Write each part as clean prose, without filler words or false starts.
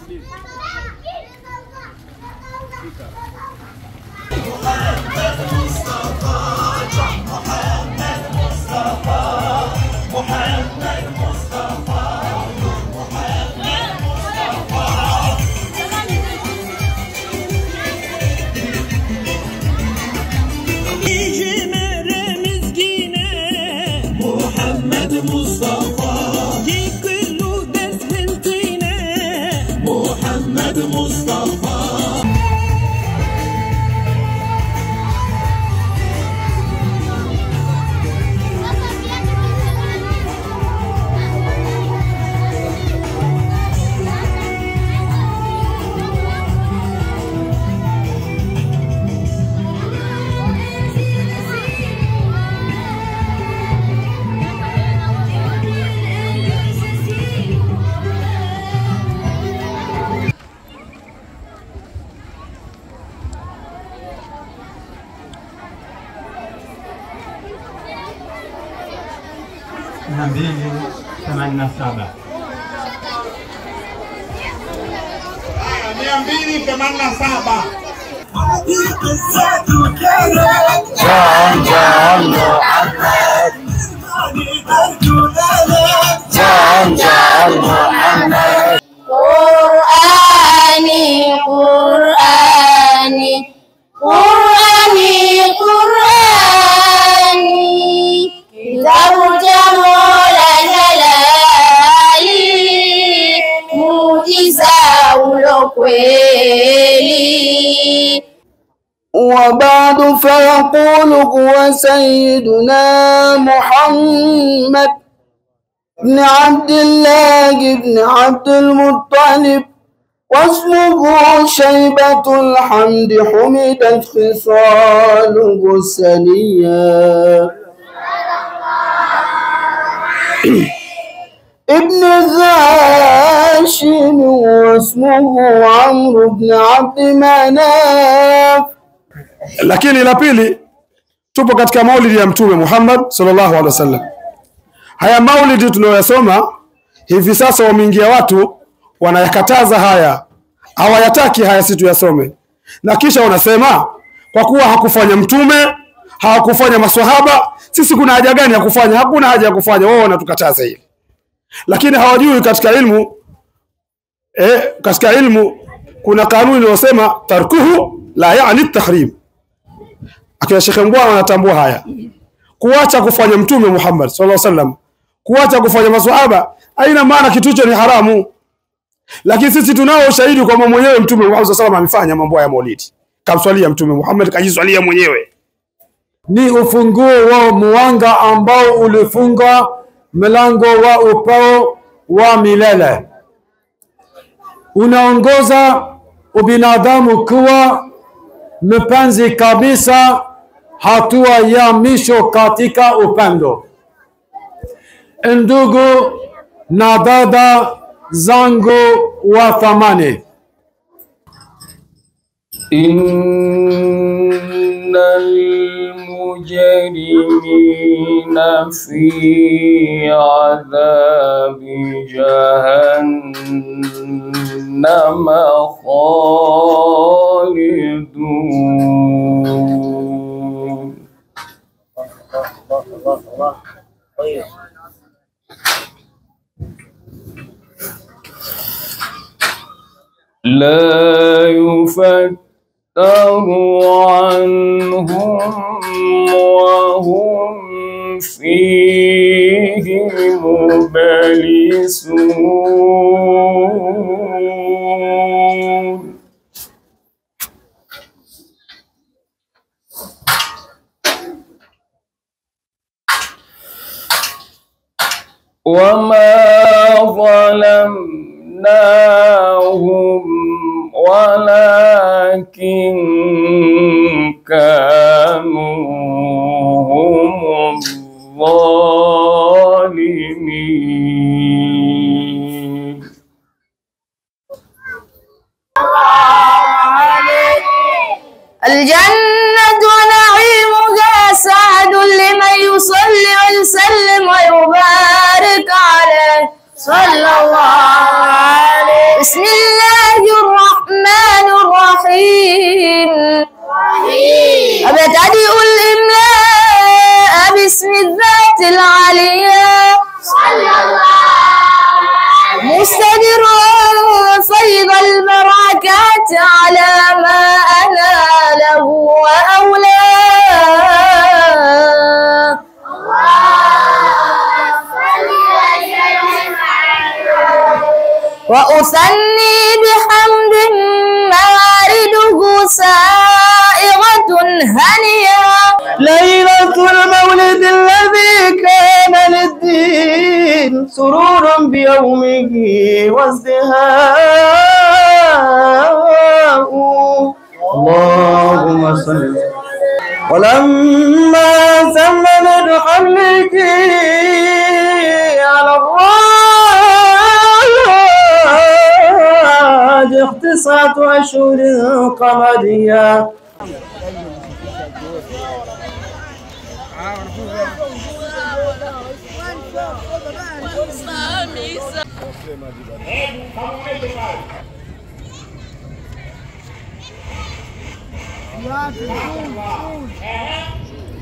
287. 287. John John Muhammad, John John Muhammad. Qur'ani Qur'ani Qur'ani Qur'ani, kitabu cha Mola Jalali, muujiza ulo kweli. وبعد فيقول هو سيدنا محمد بن عبد الله بن عبد المطلب، واسمه شيبة الحمد، حمدت خصاله السنية. ابن هاشم واسمه عمرو بن عبد مناف. Lakini la pili, tupo katika maulidi ya Mtume Muhammad sallallahu alaihi wasallam. Haya maulidi tunayoyasoma hivi sasa, wameingia watu wanayakataza haya, hawayataki haya si tuyasome, na kisha wanasema kwa kuwa hakufanya mtume, hawakufanya maswahaba, sisi kuna haja gani ya kufanya? Hakuna haja ya kufanya, wao wanatukataza hili. Lakini hawajui katika ilmu, katika ilmu kuna kanuni inayosema tarkuhu la yaani tahrim. Akina Sheikh Mbwana wanatambua haya. Kuacha kufanya Mtume Muhammad sallallahu alaihi wasallam, kuacha kufanya maswahaba haina maana kitu hicho ni haramu. Lakini sisi tunao ushahidi kwamba mwenyewe Mtume Muhammad sallallahu alaihi wasallam amefanya mambo ya maulidi. Kamswalia Mtume Muhammad, kajiswalia mwenyewe. Ni ufunguo wa mwanga ambao ulifunga mlango wa upao wa milele. Unaongoza ubinadamu kuwa mpenzi kabisa, hatua ya misho katika upendo. Ndugu na dada zangu wa thamani, innal mujrimina fi adhabi jahannama khalidun. لا يفتر عنهم وهم فيه مبلسون. وما ظلمناهم ولكن كانوا هم الظالمين. الجنة ونعيمها سعد لمن يصلي ويسلم ويبارك عليه صلى الله عليه. بسم الله الرحيم. أبتدئ الإملاء باسم الذات العليا مستدرا فيض البركات على ما أناله وأولاه. وأثني بحمد موارده سائغة هنيا. ليلة المولد الذي كان للدين سرور بيومه وازدهاء. اللهم صل. ولما تم من حمله على الراجح 9 أشهر قمرية.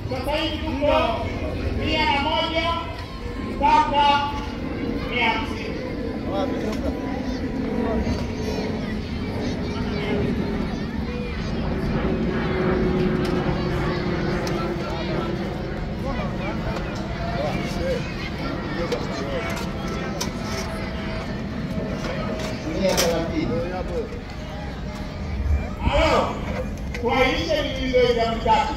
Sasa hivi tuko 101 mpaka 150. Halo, tuainishe mihimizo ya mitatu.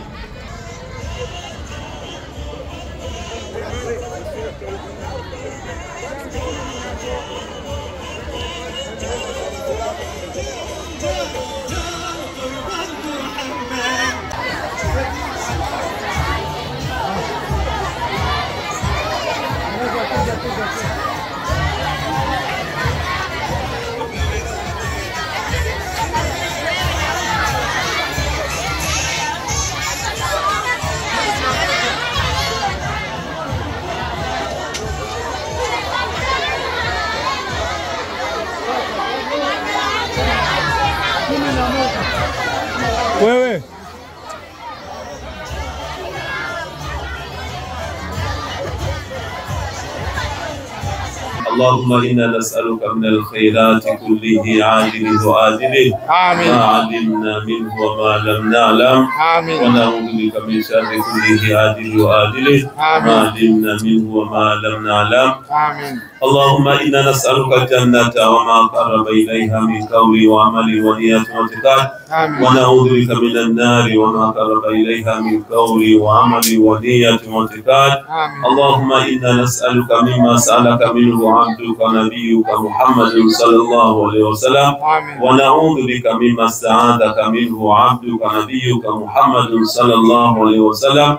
Wewe اللهم إنا نسألك من الخيرات كله عاجله وآجله ما علمنا منه وما لم نعلم، ونعوذ بك من شر كله عاجله وآجله ما علمنا منه وما لم نعلم. اللهم إنا نسألك الجنة وما قرب إليها من قول وعمل ونية واعتقاد، ونعوذ بك من النار وما قرب إليها من قول وعمل ونية واعتقاد. اللهم إنا نسألك مما سألك منه عبدك نبيك محمد صلى الله عليه وسلم، ونعوذ بك مما استعاذك منه عبدك نبيك محمد صلى الله عليه وسلم.